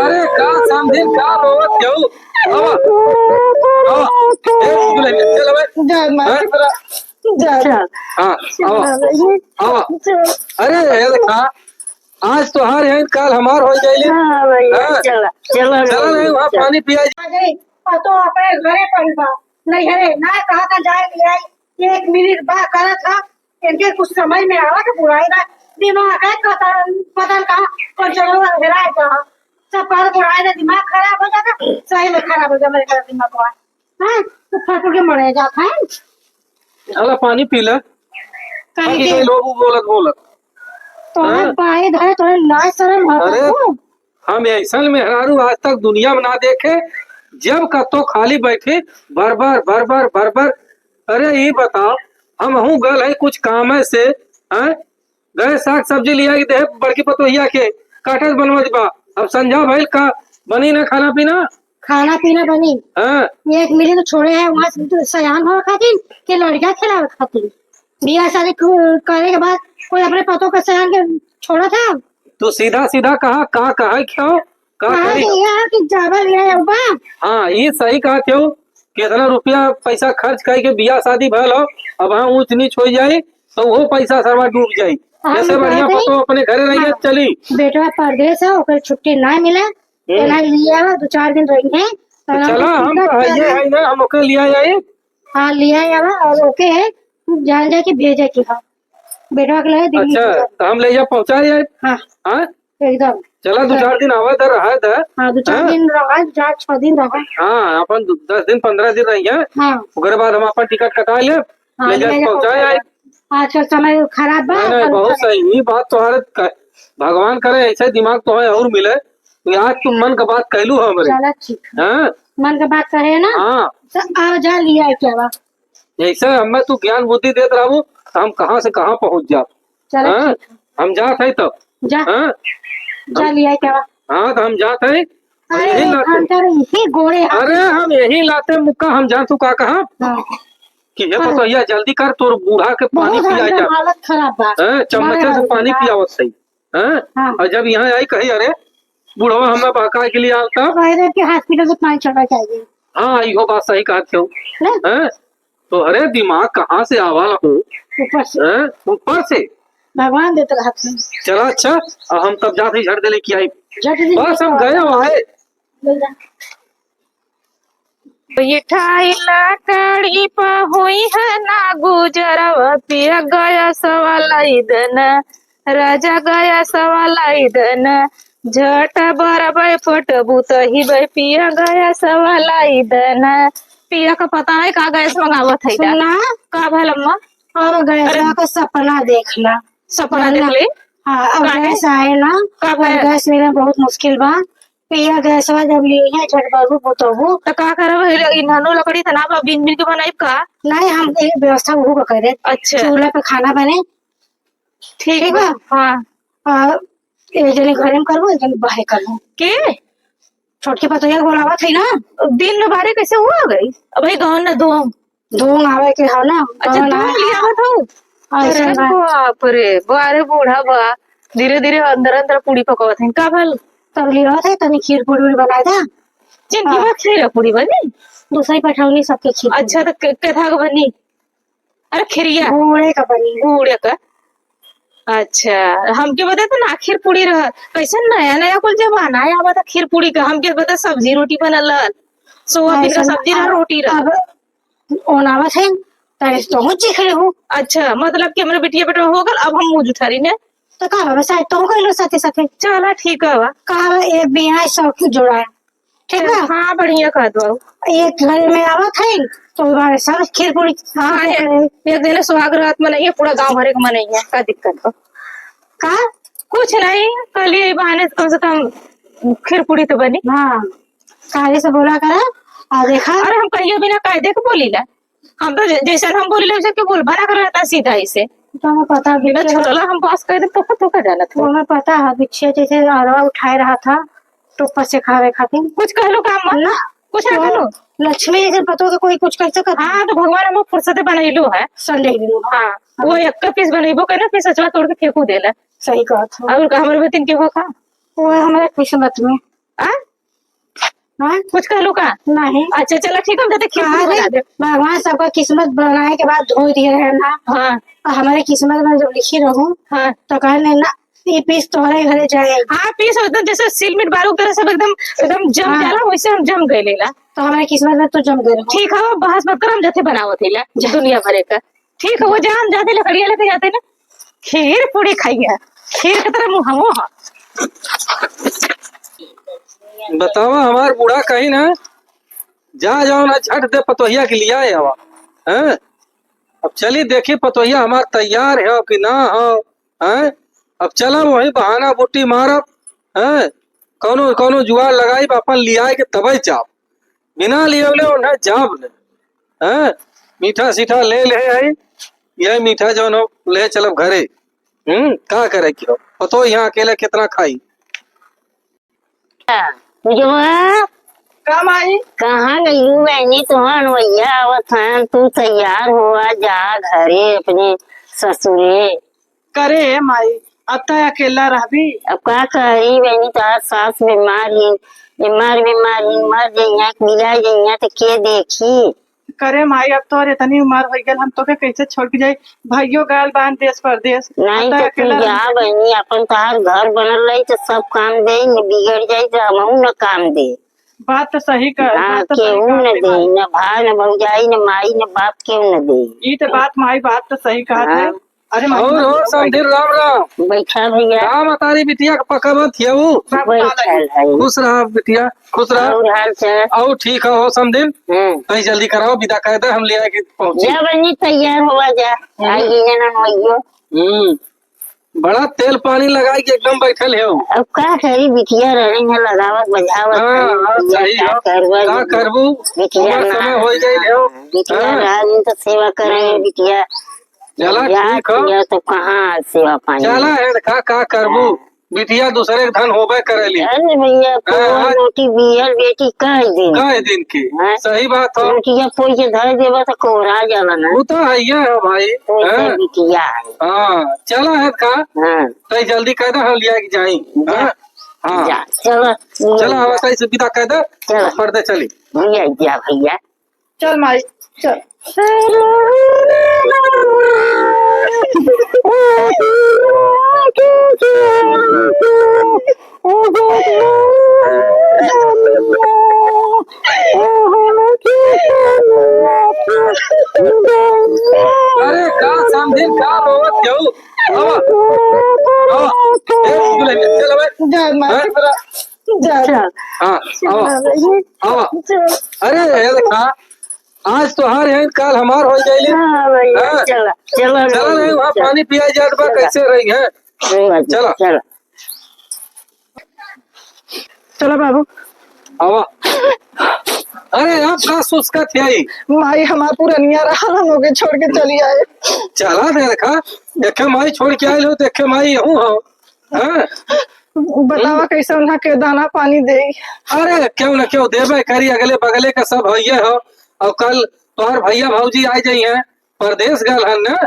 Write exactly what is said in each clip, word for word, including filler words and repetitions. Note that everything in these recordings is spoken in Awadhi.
अरे का समधिन, का रोवत हऊ? आवा, आवा। ए, दुल्हनिया, चल बे। जय माँ हाँ? शीतला। जय। चल। हाँ, आवा, चल। आवा। चल। अरे, ये देखा, आज तोहार है, काल हमार हो जाइले। हाँ भैया, हाँ? चला, चला चला भैया, नहीं, वहाँ चला। पानी पिया। आ गई, और तो अपने घरे पर बा, नहीं है, ना कहा था जाए ले आई, एक मिनट बा करत हा, इनके कुछ समझ में आवा कि बुढ़ाई बा, दिमाग है, कतन, पता न कहाँ, कंट्रोल हेराए कहाँ, सब कहा बुढ़ाई ना, दिमाग खराब हो जाता, सही में खराब हो जाता मेरे दिमाग को। हाँ, तो फट के मरे जात है। चला पानी पी ले। काहे बाकी के? कई लोग बोलत बोलत। तोहर हाँ? बाए धाए तोहर लाज शरम हो अरे, तू? हम ऐसन मेहरारू आज तक दुनिया में ना देखे, जब कतो खाली बैठे, बरबर, बरबर, बरबर। अरे, ई बताओ, हम हूँ गल है कुछ काम से, हैं? गए साग सब्जी लिया के देहे बड़की पतोहिया के, काटत बनवत बा। अब संझा भइल का बनी ना खाना पीना? खाना पीना बनी। हाँ। एक मिली तो छोड़े है, वहाँ से सयान होवे खातिर कि लड़का खिलावे खातिर? बियाह शादी कु-, करे के बाद कोई अपने पतोह के सयान के छोड़ा था? तू सीधा सीधा कहा, का कहा क्यों? का कहा करी? कि यहाँ की जाबल ले आऊ बा। हाँ, ये सही कहा क्यों? कितना रुपया पैसा खर्च करके बियाह शादी भल हो, अब हाँ ऊंच नीच हो जाई, तो वो पैसा सरवा डूब जाई। हम जैसे बढ़िया कहते हैं, पतोह अपने घरे रहिए, हाँ, चली। बेटवा परदेस है, ओकर छुट्टी ना मिले, हम्म। तो ना लिया, दो चार दिन रही है, तो और हम चला, हम टिकट तो है, ये करा। है ना, हम ओके लिया जाए। हाँ, लिया आवा और ओके है, जान जाए कि भेजे की हो। बेटवा के लगे दिल्ली अच्छा, भेजा। तो हम ले जा पहुंचा जाए। हाँ। हाँ? एकदम। चला, दो हाँ। चार दिन आवा दे, रहा दे। हाँ, दो चार हाँ? दिन रहा, चार छह दिन रहा। हाँ, अपन दो, दस दिन, पन्द्रह दिन रही है। हाँ। ओकरे बाद हम अपन टिकट कटा ले, हाँ, ले जा ले जा पहुंचा पहुंचा जाए। जाए। आजकल समय खराब बा, नहीं, नहीं, अपन बहुत करे। सही। ये बात तो हर क-, भगवान करे ऐसे दिमाग तो है और मिले। तो आज तुम मन का बात कहलू हमरे। चला ठीक है। हाँ? मन का बात कहे ना? हाँ। तो आओ जा लिया क्या बा? जैसे हमें तू ज्ञान बुद्धि देत रहबू, तो हम कहाँ से कहाँ पहुँच जाब। चला हाँ? ठीक है। हम जात है तब। जा। हाँ? जा हम लिया क्या बा? हाँ, तो हम जात है। अरे, यही लाते। अंदर यही गोड़े हाथ अरे, हम यही लाते मुक्का, हम जान तू का कहा? हाँ। कि हे हाँ। पतोहिया, जल्दी कर, तोर बूढ़ा के पानी बहुत पिया अंदर जा। हालत खराब बा। हाँ, चम्मच हमारे से हालत पानी खराब। पियावत सही। हाँ? हाँ। और जब यहाँ आई, कही, "अरे, बुढ़वा हमें बहकाए के लिए आवता।" कह रहे कि हॉस्पिटल से पानी चढ़ा चाहिए। हाँ, इहो बात सही कहत हो। ना? हाँ? तो अरे, दिमाग कहाँ से आवा हो? ऊपर से। हाँ? ऊपर से? भगवान देत रहत हैं। चला, अच्छा, अब हम तब जात ही झट दे लेके आई। झट दे बस, लेके हम आओ। गए, हम आए। ले जा। बैठाई लाकड़ी प होई है ना गुजरवा, पिया गैसवा लाई देना, राजा गैसवा लाई देना, झट बरबै पटबू तही बै पिया गैसवा लाई देना। पिया का पता नहीं का गैस मंगावत है। सुन ना। का भल अम्मा? और गैसवा अरे। का सपना देखला। सपना देख ले? हाँ, अब काहे? गैस आए ना, का और भल? गैस मिलना बहुत मुश्किल बा। पिया गैसवा जब लिहे झट बरबू बुतबू। त का करब, इन्हनो लकड़ी त ना बा, बिन बिन के बनाइब का? नहीं, हम यही व्यवस्था उहू का करे। अच्छा। चूल्हा पे खाना बने। ठीक ठीक बा। बा? हाँ। और एक जने घरे में करबो, एक जने बाहर करबो। के? छोटकी पतोहिया के बोलावत है ना। दिन में बाहरे कैसे हुआ गई? अब भाई गहन ना दो। धुआं आवे के हौ ना, अच्छा, कौन धुआं आवे? लियावत हौ? ऐसे अरे ना। बाप रे, बा रे बूढ़ा बा, धीरे धीरे अंदर अंदर पूड़ी पकावत हैं। का भल? तब लियावत है, तनी खीर पूड़ी उड़ी बनाए दा। जिनकी हाँ। बा खीर पूड़ी बनी? दूसरी पठौनी सबके खीर पूड़ी। अच्छा, तो के-, केथा के बनी? अरे खीरिया? गुड़े का बनी। गुड़े का? अच्छा, हमके बता तो ना खीर पूड़ी रह, कैसे नया नया कुल जमाना है, आवा था खीर पूड़ी का, हमके बता सब्जी रोटी बनल रहल, सोयाबीन का ऐसा सब्जी रह, अब, रोटी रह। अब ओनावत है, तारे से तोहू चीख लेहू। अच्छा, मतलब कि हमरे बिटिया बेटवा हो गल, अब हम मुँह जुठारी ने। तो का बाबा, शायद तोहू कइलो साथे साथे। चला, ठीक है बा। का बा, एक बियाह सौ की जोड़ा है। ठीक बा? हाँ, बढ़िया कहत बाऊ। एक घर में आवत है, तो बारे सब खीर पूरी खा हाँ, के एक, एक दिन सुहाग रात मनइया, पूरा गाँव भरे के मनइया, का दिक्कत बा? का? कुछ नहीं, कल ये बहाने से कम से कम खीर पूरी तो बनी। हाँ, काले से बोला करा, आ देखा। अरे, हम कहियो बिना कायदे के बोली ला। हम तो जै-, जैसन हम बोली ला, वैसे क्यों बोल, भला कर रहता सीधा ही से। तो हमें पता बिना बिट्ठे छोड़ला हम पास कर दे, तो का, तो का जानत हो? हमें पता है, बिट्ठे जैसे अरवा उठाए रहा था, तो ऊपर से खावे खातिर। कुछ कहलो का अम्मा? ना। कुछ ना तो कहलो? लक्ष्मी जैसे पतोह के कोई कुछ कह सकत है? हाँ, तो भगवान हमको फुर्सत बनैलो है। Sunday दिन। हाँ, वो एक का piece बनैबो करे ना, फिर सचवा तोड़ के फेंकू देला। सही कहत हो। और का हमरे बतिन के हो का? वो है हमारे किस्मत में। आ? हाँ? कुछ कहलू का? नहीं। अच्छा, चला ठीक, हम जाते खीर पूरी बना दे। भगवान सबका किस्मत बनाए के बाद धोई दिए रहे ना। हाँ। और हमारे किस्मत में जब लिखी रहूं, हाँ। तो कहे नहीं ना, ये पीस तोहरे घरे जाए। हाँ, पीस एकदम जैसे सिलमिट बारू की तरह सब एकदम, एकदम जम हाँ। जाला, वैसे हम जम गए लेला। तो हमारे किस्मत में तू जम गए रहो। ठीक है, बहस मत कर, हम जाते बनावत ही ला, जा। दुनिया भरे का। ठीक है, वो जा, हम जाते लकड़िया लेके जाते ना, खीर पूरी खाइए, खीर की तरह मुँह हमो है। बतावा, हमार बूढ़ा कही ना, जा जाओ ना, झट दे पतोहिया के लिया आवा, हैं? अब चली देखी पतोहिया हमार तैयार है कि ना हो, हैं? अब चला वही बहाना बूटी मारब, हैं? कौनो, कौनो जुगाड़ लगाई, अपन लियाए के तबई जाब। बिना लियवले उन्हें जाब ने, हैं? मीठा सीठा ले ले आई, यही मीठा जौन हो, ले चलब घरे। हम्म, का करे के हो? पतो यहाँ अकेले कितना खाई। पूजवा, का माई? कहाँ गइलू बहनी? तोहन भैया आवत हन, तू तैयार हुआ, जा घरे अपने ससुरे। करे माई, अब त अकेला रहबी। अब का करी बहनी, तोहार सास बीमार ही, बीमार, बीमार ही, मर जइहें, बिला जइहें, त के देखी? करे माई, अब तोहर इतनी उम्र हो गल, हम तोके कैसे छोड़ के जाई? भाइयो गाल बान देश परदेश, नहीं अब त तो तू अकेला जा रहबी। बहनी, अपन तोहार घर बनल रही त सब काम दे, न बिगड़ जाई त हमहू न काम दे। बात तो सही कह, हाँ, बात तो सही केहू कहत न है दे, माई। न भाई, न भौजाई, न माई, न बाप, केहू न दे। ई तो बात माई, बात तो सही कहत है। हाँ। अरे माई, और हो, समधिन, राम राम। बैठा भैया। का मतारी बिटिया के पका मत हियऊ? बैठल है। खुश रहा बिटिया, खुश रहा। और हाल चाल? और ठीक है हो समधिन। हम्म। तई जल्दी कराओ, विदा कर दे, हम ले आए के पहुंची। जा बहनी, तैयार हुआ जा। हम्म। आई गई ना, वही हो। हम्म। बड़ा तेल पानी लगाई के एकदम बैठल है। अब का करी, बिटिया रहे हैं लगावत बजावत हाँ, है, हाँ, बिटिया सही का हो। करबा का जी? करबू? बिटिया उमर ना, समय हो गई है। बिटिया हाँ। रहा दिन तो सेवा करे हैं, बिटिया चला, जात ठीक हो। किया तो कहाँ सेवा पानी? चला है, का, का करबू? हाँ। बिटिया दूसरे के धन होबे करेली। अरे भैया, हाँ, कोई हाँ। रोटी बियल बेटी कह दिन कह दिन की। हाँ। सही बात हो। रोटिया पोई के धर देबा तो कोहरा जाला ना। वो तो है ही है भाई। तो ऐसे हाँ। बिटिया है। हाँ, चला है का? हाँ। तई जल्दी कह दे, हम लिया के जाई। जा, हाँ? हाँ। जा, चलो, चलो, चलो। आवा, तई से विदा कह दे, चलो। पर्दे चली। भैया, जा भैया। चल माई, चल। अरे का समधिन, का रोवत हऊ? आवा, आवा। ए, दुल्हन, चल, आवा। जा, माई, हाँ? जा। चल। हाँ, आवा। चल, आवा। चल। अरे, ये देखा, आज तोहार है, काल हमार हो जाइले। हाँ, भैया, हाँ? चला, चला, चला नहीं, वहाँ चला। पानी पिया जात बा, चला। कैसे रही है? चला, चला। चला। चला बाबू। आवा। अरे, आप का सुस्कत है? माई हमार पुरनिया रहल, हम ओके छोड़ के चली आए। चला दे रखा, देखे माई छोड़ के आए हो, देखे माई यहूँ हो। हाँ? बतावा हम्म। कैसे उन्हा के दाना पानी दे। अरे, क्यों न क्यों देबे करी, अगले बगले का सब हइये हो। और कल तोहर भैया भौजी आ जाइहैं, परदेस गल हन न,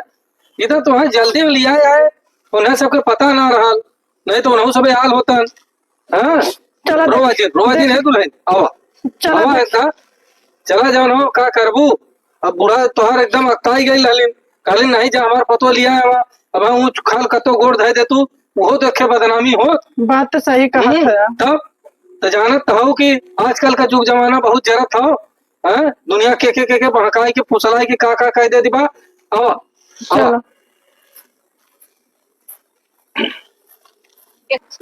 इधर तोहर जल्दी में लिया आए, उन्हें सबके पता ना रहल। नहीं तो उनहू सबे आल होतन। हाँ? चला रोवा दे-, जिन, रोवा जिन दे-, है दुल्हन, आवा। चला आवा दे-, है का? चला जाओ हो, का करबू? अब बूढ़ा तोहार एकदम अकताई गइल रहलिन। कहलिन, "नहीं जा, हमार पतोह लिया आवा।" अब हम ऊँच खाल कतो गोड़ धइ दे तू, उहो देखे बदनामी होत। बात तो सही कहत हम्म, है। तब तो जानत हऊ कि आजकल का जुग जमाना बहुत जरत हौ। हैं? दुनिया के, के, के, के बहकाई के, फुसलाई के, का, का कह दे दिबा। आवा, आवा। चलो।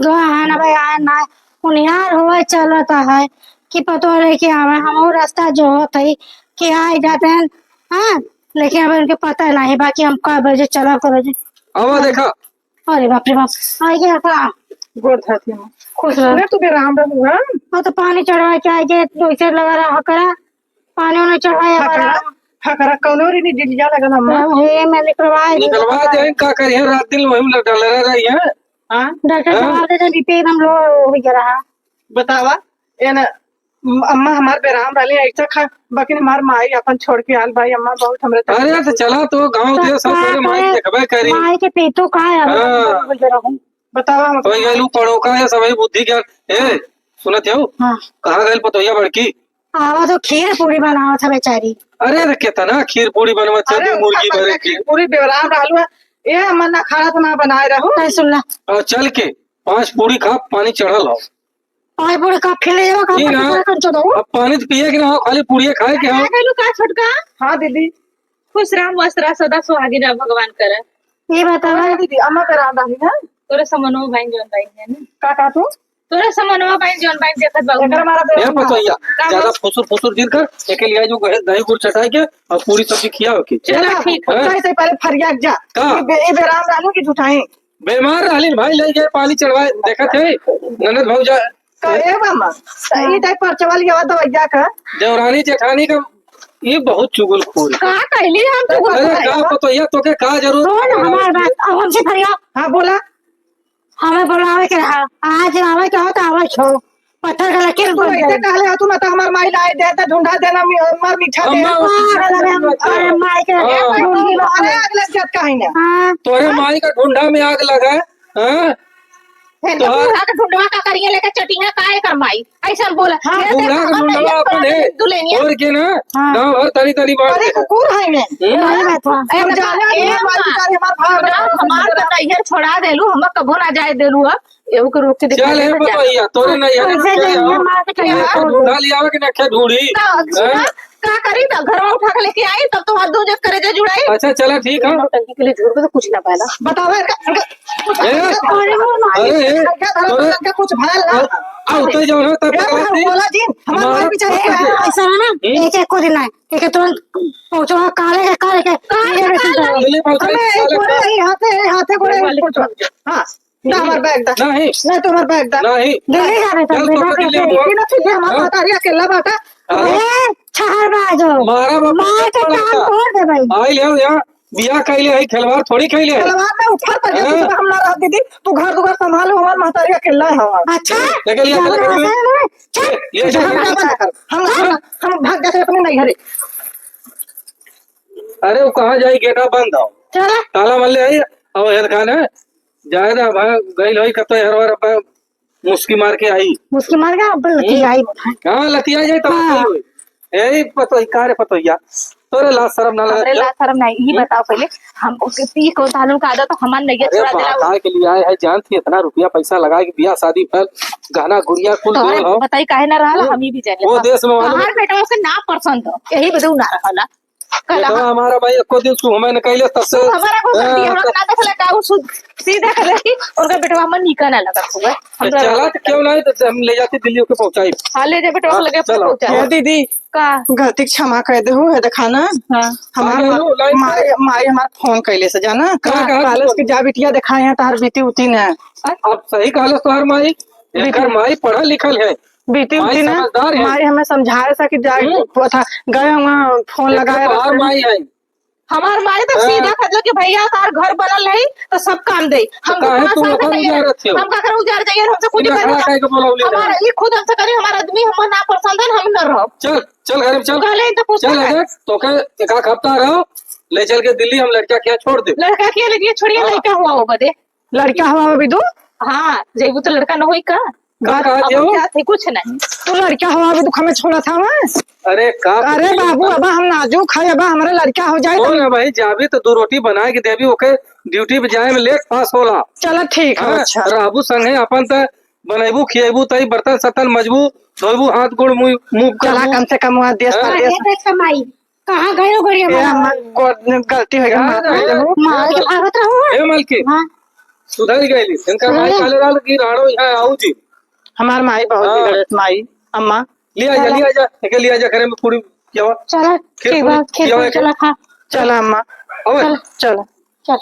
जो है ना भाई, आए ना, उनियार हुए चलत है कि पतो नहीं कि हमें, हम वो रास्ता जो होत है कि आए जाते हैं, हाँ, लेकिन अब उनके पता नहीं, बाकी हम कब बजे चला, कब बजे। आवा देखा। अरे बाप रे बाप, आ गया का? गोड़ धरती हूँ। खुश रह। अरे तू बेराम रहू, हाँ? हाँ, तो पानी चढ़वा के आ गए, दो चार लगा रहा हकरा। पानी उन्हें चढ़ाया हकरा, बड़ा। हकरा कौनो रे नी डिलिया लगल अम्मा। तो हे, मैं निकलवा दी। निकलवा दे, का करिए, रात दिन वही में डले रह रही है। हाँ? डॉक्टर हाँ? साहब दे दे, बीपी एकदम लो हो गया रहा। बतावा, ए न, अम्मा हमार बेराम रहली, ऐसा खा, बकिन हमार माई अपन छोड़ के आल भाई, अम्मा बहुत हमरे तक अरे, तो चला तो गाँव तो दे, सब का ससुरे माई करे? देखबे करी। माई के पेटो का है, हाँ। हो गया रहा। बतावा हम तो ये लू पड़ोका है, सभी बुद्धि ज्ञान। ए, सुनत हो? हाँ। कहाँ गइल पतोहिया बड़की? आवा तो खीर पूरी बनावत है बेचारी। अरे, अरे, केतना खीर पूरी बनवत है, अरे, दू मुर्गी भरे के। खीर पूरी बेराम रहलू है। ए, मन ना खाना तो ना बनाए रहू। नहीं सुनला। और चल के पाँच पूरी खा, पानी चढ़ल हो। पाँच पूरी खा, फिर ले जाओ, खा, ये ना, पानी चढ़ल हो। अब पानी तो पिए के ना हो, खाली पूड़िए खाए के हो। आ गइलू का छोटका? हाँ दीदी। खुश रह, मस्त रह, सदा सुहागिन रह, भगवान करे। ये बतावा। हाँ दीदी, अम्मा बेराम रहली है। तोरे समनवा बाइन जौन बाइन है ना। का, का तू? तोरे समनवा बाइन जौन बाइन देखत बा। एकरा मारा दे ए पतोहिया, का ज्यादा बा? फुसुर फुसुर जिन कर, एके लिया जो गहे दही गुड़ चटाई के और पूरी सब्जी खियाओ के। चला, हैं? ठीक है। सही से पहले फरिया के जा। का? ये बे-, ये बेराम रहलू कि झुठाई? बेमार रहलिन भाई, ले गए पानी चढ़वाए, देखत है, ननद भौजा। का ए मामा, त ई टाइप पर चवल गया दवैया का? देवरानी जेठानी का ये बहुत चुगलखोर है। का कहली हम चुगलखोर अरे है? का पतोहिया, तोके का जरूरत सुन है? हमार बात, अब हमसे फरिया। हाँ, बोला। हमें बोलावे के रहा, आज आवे के हो तो आवे छो। पत्थर का लकीर तू बन ऐसे जाए। कहले हो, तू ना तो हमार माई लाए दे, तो ढूंढा देना, मी-, हमार मीठा दे। अम्मा, हाँ, अरे, अरे, अरे, माई के हाँ। ढूंढी लो। अरे, अगले जात का है ना। हाँ। तोरे माई का ढूंढा में आग लगा, हाँ? फिर तो तोहार बूढ़ा के ढूंढवा का करिए लेके चटिया का एकर माई? ऐसा बोला। हाँ। ये बूढ़ा देख, के ढूंढवा अपन है। दुल्हनिया। और के ना, हाँ। गाँव भर तनी तनी बात अरे, है। कुकुर है ने। हम्म? सही बात है। हम जाने ए, वाली अम्मा, बात है, हमार भाग सुना, हमार तो नैहर छोड़ा देलू, हम कबो ना जाए देलू अब। एहू के रोक के दिखा चल, दे हे ना, जा। पतोहिया, तोरे नैहर कैसे छोड़े जाइए, हो। मार के कहीं एक छोड़ दो। ढूंढा लियावे के नखे ढूंढी। का, हैं? सुना, का करी त घरवा उठा के लेके आई, तब तो हाथ दो जग करे जे जुड़ाई। अच्छा, चला, ठीक है। नौटंकी के लिए झूठ में तो कुछ ना पाएला। बताओ, इनका, इनका, ए, अरे, वो मार अरे, ए, इनका धर्म तोरे, का कुछ भला ना। आ, आ, उतै जाओ ना, तब ए, तक हम आती। बोला जी, हमारे मारो, मारे पीछे मारो। ऐसा है ना, हम्म? एक, एक को दिन आए, एक, एक तुरंत पहुंचो, काले के, काले के, काले ये के, भी काले। सुन लो। दिल्ली पहुंचा, हमें काले बोले, का। ये हाथे, ये हाथे बोले, पहुंचो। हाँ। ना हमार बैग दा। नहीं। ना तुम्हार बैग दा। नहीं। दिल्ली जा रहे चल, थे, तो दिल्ली दिल्ली। हुआ। ना ठीक है, हमार हाँ। महतारी अकेला बाटा। हाँ। ए, छहर बाजो। मारा बाप मार के पड़ता। कान फोड़ दे भाई। आई ले यहाँ, बियाह कइले है, खिलवाड़ थोड़ी कइले है। खिलवाड़ में उठा पड़ गया, हाँ। तू तो हम ना रह दीदी, तू घर दुआर संभालो, हमार महतारी अकेला है हमार। अच्छा? लेकिन ये जाओ, घर जाओ, में जाओ, जाओ। चल। ये घर जाओ, में जाओ। हम, हम, हम भाग जाते अपने नैहरे। अरे वो कहाँ जाई, गेटा बंद हो। चला। ताला मल्ले आई, अब हेर खान है। जाए दा भाई, गइल होई कतो हरवा रब्बा मुस्की मार के आई। मुस्की मार के अब लतियाई। हम्म। हाँ, लतिया जाए तो हाँ। लतिया होई। ए पतोही, का रे पतोहिया? तोरे लाज शरम ना लगत हमरे हो? लाज शरम नहीं, ई हम्म? बताओ पहले, हम ओके पी को तालू का आदत तो हमार नैया अरे छोड़ा देला। बताए के लिए आए है, जानती इतना रुपया पैसा लगा के बियाह शादी भर, गहना गुड़िया कुल तोहरे देल हो। बताई काहे ना रहल, हम्म? हम ही भी जाने वो देश में मालूम तोहार बेटवा से ना पसंद हो, यही बदे उ ना रहला। कहला बेटवा हम हमारा भाई एको दिन सुहमे न कइले तब से। सुहमे ना को कर दिया, हाँ, हम ना देखले का, उ सुध सीधा कहले कि उनका बेटवा हमर निका ना लगत हुए। हम तो तो चला, तो क्यों नहीं, तो हम ले जाते दिल्ली, ओके पहुंचाई। हाँ, ले जा बेटवा हाँ, लगे चलो। पहुंचा। ए दीदी, का? गलती के क्षमा कर दे हो, ये देखा ना। हाँ। हमार हाँ, लो, लाइन माई, पे। माई हमार फोन कइले से जाना। का, का, का, कालस का? के जा बिटिया देखा यहाँ तार बीती उती ना। अब सही कहलस तोहर माई, एकर बिटिया। माई पढ़ल लिखल है। बीती माई उठी ना, समझदार है। माई हमें समझाए सा कि जाए हम्म। वो था, गए हम वहाँ फोन एक तो लगाए तोहार रहते हैं। माई है। हमार माई तो हाँ। सीधा कहत कि भैया तार घर बनल रही तो सब काम दे। तो हम काहे घास तू आके ओकर तैयार उजारत हो? हम का करे उजार जाइए, हमसे खुद ही तुम करना। अखड़ा काहे के बोलौले हमारा रहे? ई खुद हमसे करी, हमार आदमी हम ना पसंद है, हम न रहो। चल, चल घर में चल। कहले तो पूछा चल है। अजय, तो के एक आध हफ्ता रहो, ले चल के दिल्ली हम लड़का के यहाँ छोड़ दे। लड़का के लिए छोड़िए, हाँ। लड़का हुआ हो बदे। लड़का हुआ हो बिदु? हाँ, जैबू तो लड़का न होई का? का बात कहत अब हो? क्या थे, कुछ नहीं। तू लड़का हवा भी दुख में छोड़ा था मैं। अरे का अरे पूछे बाबू, का? अब हम नाजुक है, अब हमारा लड़का हो जाए तो कौन है भाई, जाबी तो दो रोटी बनाए के देबी, ओके ड्यूटी पे जाए में लेट पास होला। चला ठीक है, हाँ, अच्छा। रहबू संगे अपन त बनैबू, खिएबू, तई बर्तन सतन मजबू, धोबू, हाथ गोड़ मुंह, मुंह चला करबू। कम से कम वहाँ देश हाँ। परदेश। अरे देख माई, कहाँ गयो गड़िया ए, मारा? अम्मा, गलती हो गई, माफ कर दे। मार के भागत रहो। ए मालकिन, हाँ। सुधर गइली। इनका माई सुधर। काले लाल की राड़ो यहाँ आऊ जी। हमार माई बहुत हाँ। बिगड़त माई, अम्मा। लिया जा, चलो। लिया जा, एके लिया जा, घरे में पूरी क्या हुआ? चलो, खीर ठीक बा, पूरी खीर क्या हुआ पूरी, है? चलो, खा। चलो, अम्मा। अबे। चलो। चलो। चलो।